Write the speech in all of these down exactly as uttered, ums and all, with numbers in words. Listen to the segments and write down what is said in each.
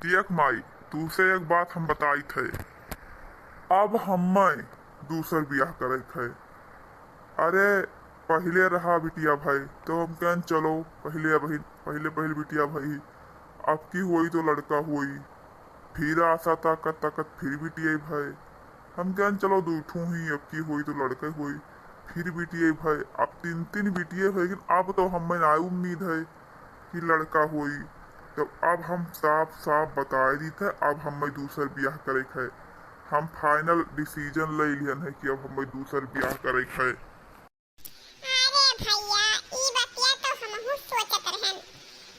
देख माई, तूसे एक बात हम बताइत है, अब हम्मै दूसर बियाह करैक है। अरे, पहिले रहा बिटिया भई, तो हम कहन चलो, पहिले अबहिन, पहिले, पहिले बिटिया भई, अब की होई तो लड़का होई, फिर आशा ताकत, ताकत फिर बिटिया भई, हम कहन चलो दू ठू ही, अब की होई तो लड़का होई, फिर बिटिया भई, अब तीन, तीन बिटिया भई, लेकिन अब तो हम्मै ना उम्मीद है। कि लड़का होई, तब अब हम साफ साफ बताइ दीत है, अब हम्मै दूसर बियाह करैक है। हम final decision लइ लिहन है कि अब हम्मै दूसर बियाह करैक है। अरे भइया, ई बतिया तो हमहू सोचत रहन,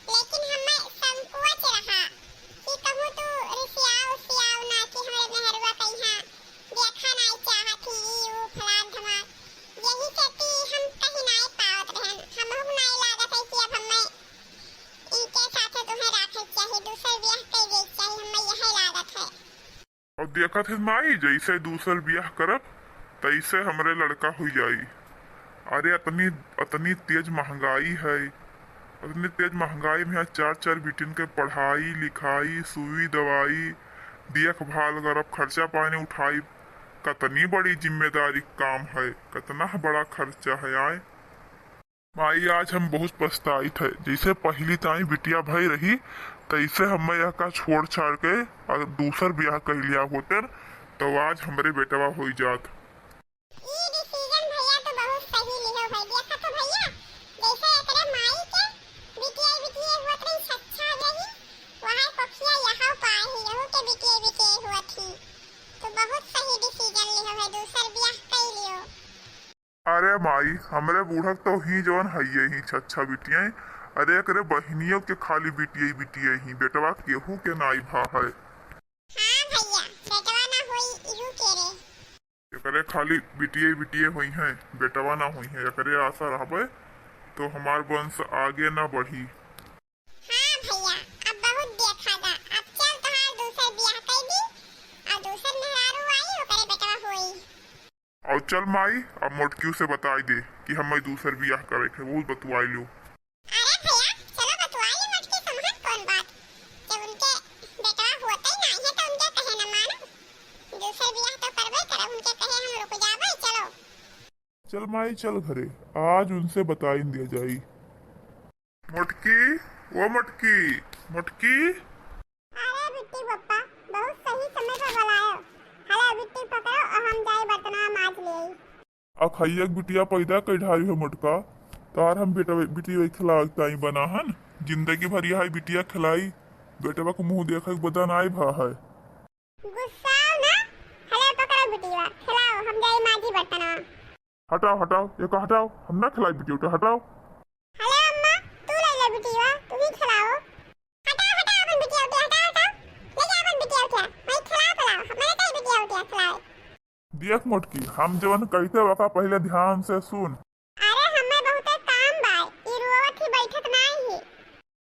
लेकिन हम्मै संकोच रहा कि कहूँ तू रिसियाव उसियाव ना कि हमरे मेहरुआ कहिया देखा नाई चाहत ही, ई ऊ फलान धमाल। यही से कि हम कहीं नाई पावत रहन। हमहू नाई लागत है कि अब हम्मै इनके साथे तुम्हें राखे चाही, दूसर बियाह कइ देइ चाही, हम्मै यही लागत है। अब देखत है माई, जैसे दूसर बियाह करब, तैसे हमरे लड़का हुइ जाई। अरे, अतनी, अतनी तेज महंगाई है, अतनी तेज महंगाई में यहाँ चार, चार बिटिन के पढ़ाई, लिखाई, सुई, दवाई, देखभाल करब, खर्चा पानी उठाई, कतनी बड़ी जिम्मेदारी काम है, कतना बड़ा खर्चा है आए। माई, आज हम बहुत पछताइत है। जैसे पहली ताई बिटिया भई रही, तैसे हम्मै यह का छोड़ छाड़ के अगर दूसर बियाह कइ लिया होतेन, तो आज हमरे बेटवा होइ जात। ई decision भइया तो बहुत सही लिहो भाई। देखा तो भइया, जैसे एकरे माई के बिटिया बिटिया हुअत रही, छच्छा रही, वहाँ कोखिया यहाँ पाए ही, यहू के बिटिया बिटिया हुअत ही। तो बहुत सही decision लिहो भाई, दूसर बियाह कइ लियो। अरे माई, हमरे बूढ़क तो ही जवन हइये ही छच्छा बिटिया। अरे एकरे बहिनियों के खाली बिटिया बिटिया ही, बेटवा केहू के नाई भा है। हाँ भइया, बेटवा ना होई इहू के रे। एकरे खाली बिटिया बिटिया होइहैं, बेटवा ना होइहैं। एकरे आशा रहबे तो हमार वंश आगे ना बढ़ी। हाँ भइया, अब बहुत देखा गा। अब चल तोहार दूसर बियाह कइ दी, अउर दूसर मेहरारू आई, ओकरे बेटवा होई। अउर चल माई, अब मोटकियो से बताइ दे कि हम्मै दूसर बियाह करैक है, बहुत बतुआइ लो। अरे भइया, चलो बतुआइ ली मोटकी से, महन कौन बात। जब उनके बेटवा होतै नाहीं है तो उनके कहे न मानो। दूसर बियाह तो करबे करब, उनके कहे हम रुक जाबे, चलो। चल माई, चल घरे, आज उनसे बताइन दिया जाई। मोटकी, ओ मोटकी, मोटकी। अरे बिट्टी पप्पा, बहुत सही समय पर बुलायो। हला बिट्टी पकड़ो अउर हम जाई बर्तनवा माज लेई। अखइया के बिटिया पैदा कइ ढारी हो मोटका, तार हम बेटा, बिटिया खिलावे के ताई बना हन। जिंदगी भर यही बिटिया खिलाई, बेटवा के मुँह देखे के बदन आई भा है। गुस्साओ ना, हला पकड़ो बिटिया, खिलाओ, हम जाई माजी बर्तनवा। हटाओ, हटाओ, ये का हटाओ, हम ना खिलाई बिटिया उटिया, हटाओ। हला अम्मा, तू ले ले बिटिया, तू ही खिलाओ। हटाओ, हटाओ अपन बिटिया उटिया, हटाओ, हटाओ। ले जा अपन बिटिया उटिया, मैं खिलाओ पिलाओ, मैंने कही बिटिया उटिया खिलाओ। देख मोटकी, हम जवन कहित है वका पहिले ध्यान से सुन। अरे हम्मे बहुते काम बा, ई रोवत ही बैठत नाई ही।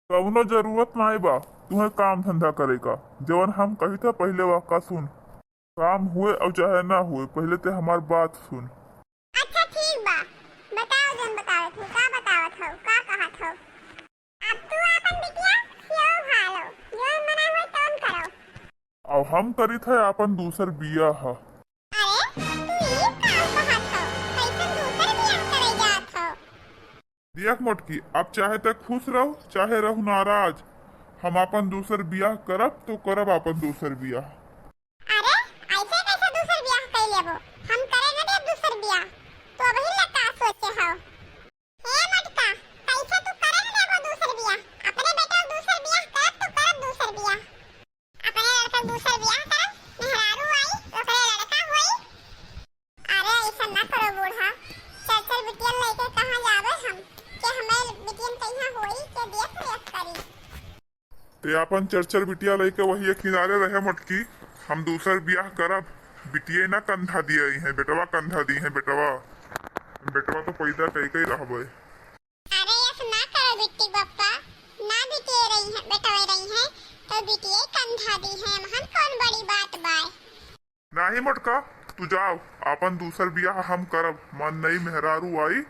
कउनो जरूरत नाई बा तुहें काम धंधा करे का, जवन हम कहित है पहिले वका सुन। काम हुए अउर चाहे ना हुए, पहिले ते हमार बात सुन। अच्छा ठीक बा, बताओ जन बतावत हो, का बतावत हो, का कहत हो? अब तू आपन बिटिया खियाओ भालो, जौन मना होय तौन करो। अब हम करित है आपन दूसर बियाह। अरे, तू ई का कहत हो? कैसन दूसर बियाह करे जात हो? देख मोटकी, अब चाहे ते खुश रहो, चाहे रहो नाराज, हम आपन दूसर बियाह करब तो करब आपन दूसर बियाह। अरे, ऐसे कैसे दूसर बियाह कर लेबो? हम करे न देब दूसर बियाह। तो अबही ले का सोचे हो? हे मोटका, कैसे तू करे न देबो दूसर बियाह? अपने बेटा दूसर बियाह करब तो करब दूसर बियाह। अपने लड़का दूसर बियाह करब, मेहरारू आई, ओकरे लड़का होई। अरे ऐसा ना करो बूढ़ा, चार चार बिटियन लेके कहाँ जावे हम? के हमें बिटियन कहाँ होई, के देख रेख करी? ते आपन चरचर बिटिया लइके वही किनारे रहे मोटकी, हम दूसर बियाह करब। बिटिये ना कंधा दिए हैं, बेटवा कंधा दी हैं, बेटवा। बेटवा तो पैदा कई कई रहबे। अरे ऐस ना करो बिट्टी बप्पा, ना बिटिये रही हैं, बेटवे रही हैं, तो बिटिये कंधा दी हैं, महन कौन बड़ी बात बाय। नाही मोटका, तू जाओ, आपन दूसर बियाह हम करब, मन नई मेहरारू आई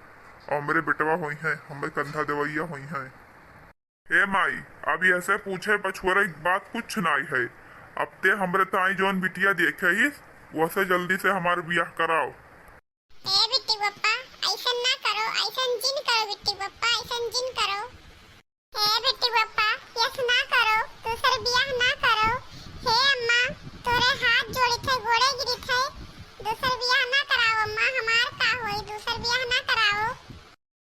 और हमरे बेटवा होई हैं, हमरे कंधा देवैया होई हैं। ए माई, अब यहसे पूछे पछुआरे बात कुछ नाई है। अब ते हमरे ताई जौन बिटिया देखे हिस, वहसे जल्दी से हमार बियाह कराओ। ए बिट्टी बप्पा, अइसन ना करो, अइसन जिन करो बिट्टी बप्पा, अइसन जिन करो। ए बिट्टी बप्पा, यस ना करो, दूसर बियाह ना करो। हे अम्मा, तोरे हाथ जोड़ित है, गोड़े गिरित है, दूसर बियाह ना कराओ अम्मा, हमार का होई, दूसर बियाह ना कराओ।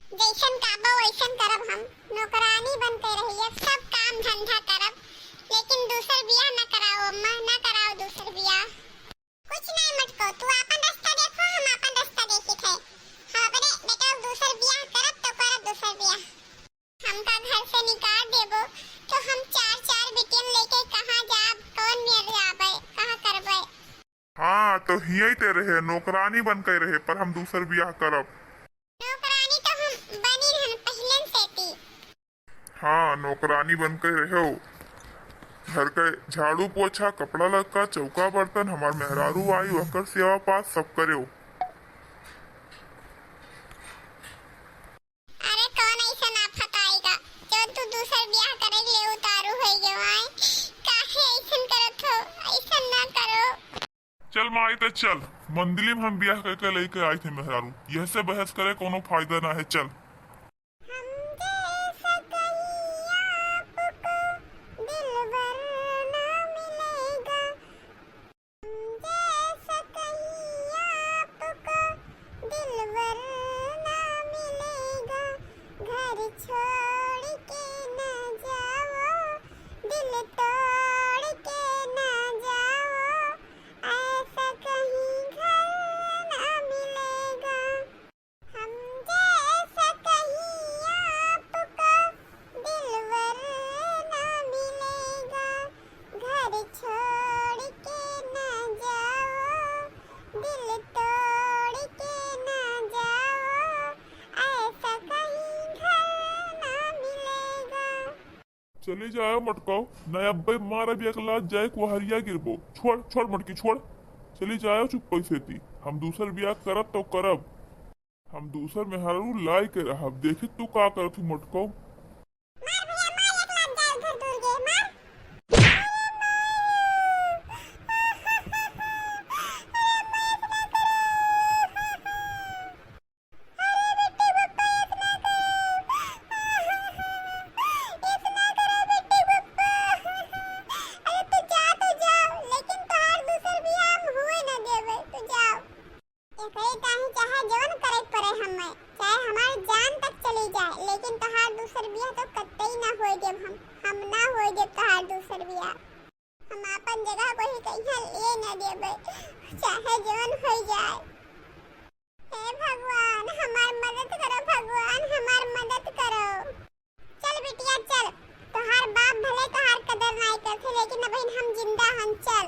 जइसन कहबो वइसन करब हम, नौकरानी बन के रहिए, सब काम धंधा करब, लेकिन दूसर बियाह ना कराओ अम्मा, ना कराओ दूसर बियाह। कुछ नहीं मटको, तू आपन रास्ता देखो, हम आपन रास्ता देखित है। हम अपने बेटा दूसर बियाह करब तो करब दूसर बियाह। हमका घर से निकाल देबो तो हम चार चार बिटियन लेके कहाँ जाब, कौन मेर जाबे, कहाँ करबे? हाँ, तो हियई ते रहे, नौकरानी बन के रहे, पर हम दूसर बियाह करब। नौकरानी तो हम बनी रहन पहिलन से ती। हाँ, नौकरानी बन के रहो। घर के झाड़ू पोछा, कपड़ा लत्ता, चौका बर्तन, हमार मेहरारू आई, ओकर सेवा पास सब करो। अरे कौन अइसन आफत आइगा, जौन तू दूसर बियाह करे ले उतारू होइ गयो आए? काहे अइसन करत हो? अइसन ना करो। चल माई, ते चल, मंदिली में हम बियाह करके लेके आई थे मेहरारू, यहसे बहस करे कोनो फायदा ना है, चल। हम जैसा कहीं आपको दिलबर ना मिलेगा, हम जैसा कहीं आपको दिलबर ना मिलेगा, घर छोड़ के ना जाओ, दिल तोड़ के ना जाओ, ऐसा कहीं घर ना मिलेगा। हम जैसा कहीं आपका दिलबर ना मिलेगा, घर छोड़ के ना जाओ, दिल तोड़ के ना जाओ, ऐसा कहीं घर ना मिलेगा। चली जाओ मटकाओ, नहीं अब्बे मार अभी अकलात जाए कुहरिया गिरबो। छोड़, छोड़ मटकी, छोड़। चली जाओ चुप्पे से ती। हम दूसर बियाह करब तो करब। हम दूसर मेहरारू लाई के रहब। देखी तू का करत हूँ मटकाओ। मार भैया, मार अकलात जाए उधर दूर गे, मार। अरे बिट्टी बप्पा, इतना करो, इतना करो बिट्टी बप्पा। अरे तू जा, तू जा, लेकिन तोहार दूसर बियाह हम हुए ना देबे, तू जाओ। एकरे ताहीं चाहे जवन करे पड़े हमें, चाहे हमार जान तक चली जाए, लेकिन तोहार दूसर बियाह तो कतई ना होए देब हम, हम ना होए देब तोहार दूसर बियाह। हम आपन जगह कोई कहिया ले ना देबे, चाहे जवन होई जाए। हे भगवान, हमार मदद करो भगवान, हमार मदद करो। चल बिटिया चल, तोहार बाप भले तोहार कदर नाई करथे, लेकिन अबहिन हम जिंदा हन। चल,